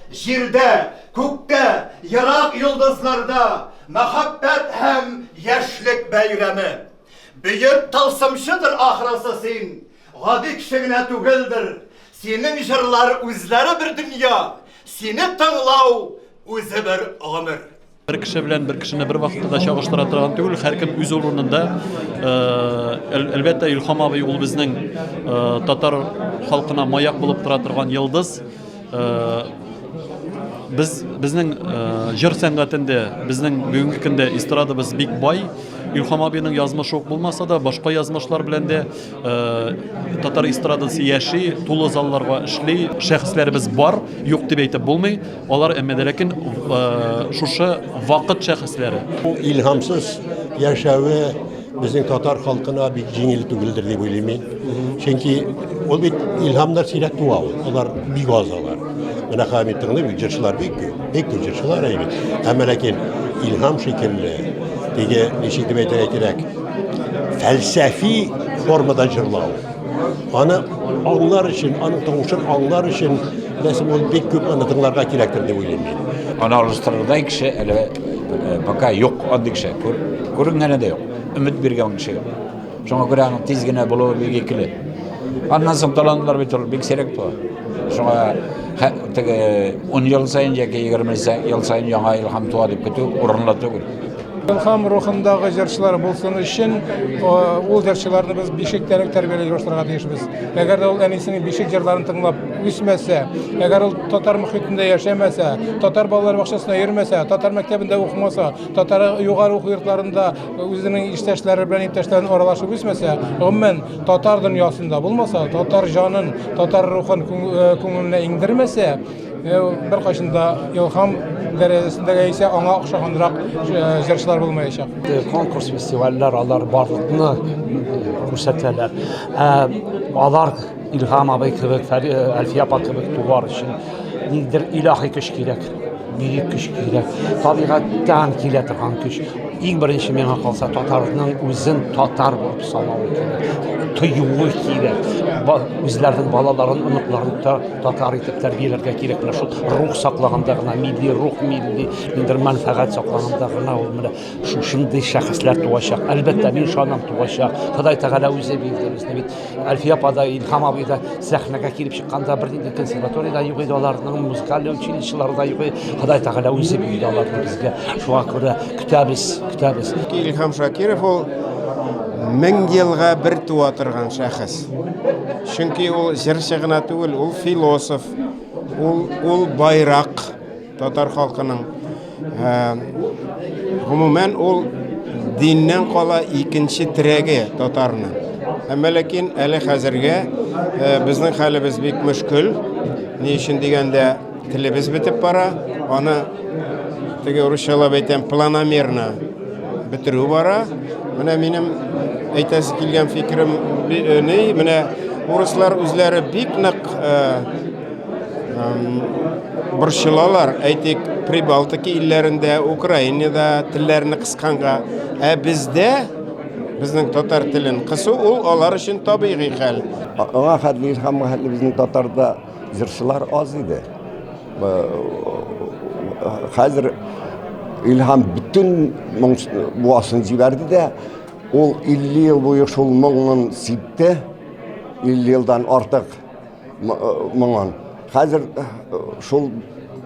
Җирдә, күктә, ерак йолдызларда мәхәббәт һәм яшьлек бәйрәме. Бөек тылсымчыдыр ахрысы син, гади кеше генә түгелдер. Синең җырлар үзләре бер дөнья, сине тыңлау үзе бер гомер. Бер кеше белән бер кешене бер вакытта да чагыштыра торган түгел, һәркем үз урынында. Әлбәттә, Илһам абый ул безнең татар халкына маяк булып тора торган йолдыз. Без безнең җыр сәнгатендә, безнең бүгенге көндә эстрадабыз бик бай. Илһам абыйның язмышы ук булмаса да, башка язмышлар белән дә татар эстрадасы яши, тулы залларга эшли, шәхесләребез бар, юк дип әйтеп булмый. Алар әмма дә ләкин шушы вакыт шәхесләре. Ул илһамсыз яшәве безнең татар халкына бик җиңел түгелдер дип уйлыйм мин. Чөнки ул бит илһамнар сирәк туа ул. Алар бик аз алар. Менә хәзер мин тыңлыйм, җырчылар бик күп, бик күп җырчылар әй бит. Әмма ләкин илһам шикелле, теге ничек дип әйтергә кирәк, фәлсәфи формада җырлау. Аны аңлар өчен, аның тавышын аңлар өчен, беләсең, ул бик күп аны тыңларга кирәктер дип уйлыйм мин. Аны алыштырырдай кеше әле э, пока юк андый кеше. Күренгәне дә юк. Өмет биргән кеше юк. Шуңа күрә аның тиз генә булуы бик икеле. Аннан соң талантлар бит ул бик сирәк туа. Шуңа теге 10 ел саен яки 20 ел саен яңа илһам туа дип көтү урынлы түгел. Илһам рухындагы җырчылар булсын өчен, ул җырчыларны без бишектән үк тәрбияли башларга тиешбез. Әгәр дә ул әнисенең бишек җырларын тыңлап үсмәсә, әгәр ул татар мөхитендә яшәмәсә, татар балалар бакчасына йөрмәсә, татар мәктәбендә укымаса, татар югары уку йортларында үзенең иштәшләре белән иптәшләрен аралашып үсмәсә, гомумән, татар дөньясында булмаса, татар җанын, татар рухын күңеленә иңдермәсә, Беркайчан да Илһам дәрәҗәсендә яисә аңа охшаганрак җырчылар булмаячак. Конкурс, фестивальләр алар барлыкны күрсәтәләр. Ә алар Илһам абый кебек, Әлфия апа кебек туар өчен ниндидер илаһи көч кирәк, бөек көч кирәк. Табигатьтән килә торган көч. Иң беренче миңа калса, татарның үзен татар булып санавы кирәк, тоюы кирәк. Үзләренең балаларын, оныкларын татар итеп тәрбияләргә кирәк. Менә шул рух саклаганда гына, милли рух, милли ниндидер мәнфәгать саклаганда гына ул менә шушындый шәхесләр туачак. Әлбәттә, мин ышанам, туачак. Ходай Тәгалә үзе бирде безне бит. Әлфия апа да, Илһам абый да сәхнәгә килеп чыкканда бернинди консерватория да юк иде аларның, музыкаль училищелары да юк иде. Ходай Тәгалә үзе бирде аларны безгә. Шуңа күрә көтәбез, көтәбез. Илһам Шакиров ул 1000 елга бер туа торган шәхес. Чөнки ул җырчы гына түгел, ул философ, ул, ул байрак татар халкының. Гомумән, ул диннән кала икенче терәге татарның. Әмма ләкин әле хәзергә безнең хәлебез бик мөшкел. Ни өчен дигәндә, телебез бетеп бара. Аны теге русчалап әйтәм, планомерно бетерү бара. Менә минем әйтәсе килгән фикерем ни, менә урыслар үзләре бик нык борчылалар, әйтик, Прибалтика илләрендә, Украинада телләрне кысканга. Ә бездә безнең татар телен кысу ул алар өчен табигый хәл. Аңа хәтле, Илһамга хәтле безнең татарда җырчылар аз иде. Хәзер Илһам бөтен моң буасын җибәрде дә, ул 50 ел буе шул моңын сипте, 50 елдан артык. Моңан. Хәзер шул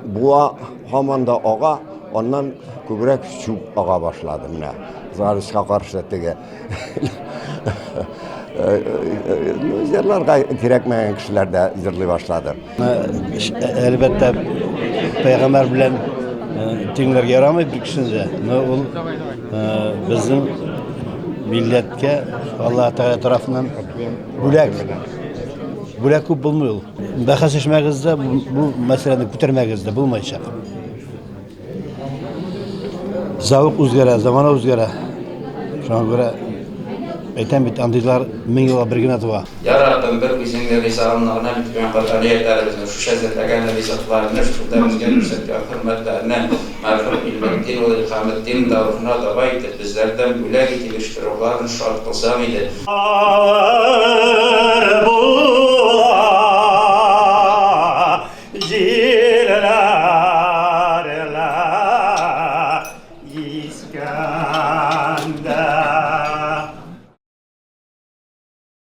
буа һаман да ага, аннан күбрәк чүп ага башлады менә. Кызганычка каршы теге. Ну, җырларга кирәкмәгән кешеләр дә җырлый башлады. Әлбәттә, пәйгамбәр белән тиңләргә ярамый бер кешене дә. Но ул безнең милләткә Аллаһ Тәгалә тарафыннан бүләк. Бүләк күп булмый ул. Бәхәсләшмәгез дә, бу мәсьәләне күтәрмәгез дә, булмаячак. Зәвык үзгәрә, замана үзгәрә. Шуңа күрә әйтәм бит, андыйлар 1000 елга бер генә туа. Я Раббым, бер Үзеңне ризалыгыңны бетмәгән коръәниятәребезне, шушы әзерләгән ризыкларны, шунда безгә күрсәткән хөрмәтләрне, мәрхүм Илметдин улы Илһаметдин да рухына дога итеп, безләрдән бүләк итеп ишетеп, рухларын шат кылсаң иде. Авыр була җирләр. Искәндәр.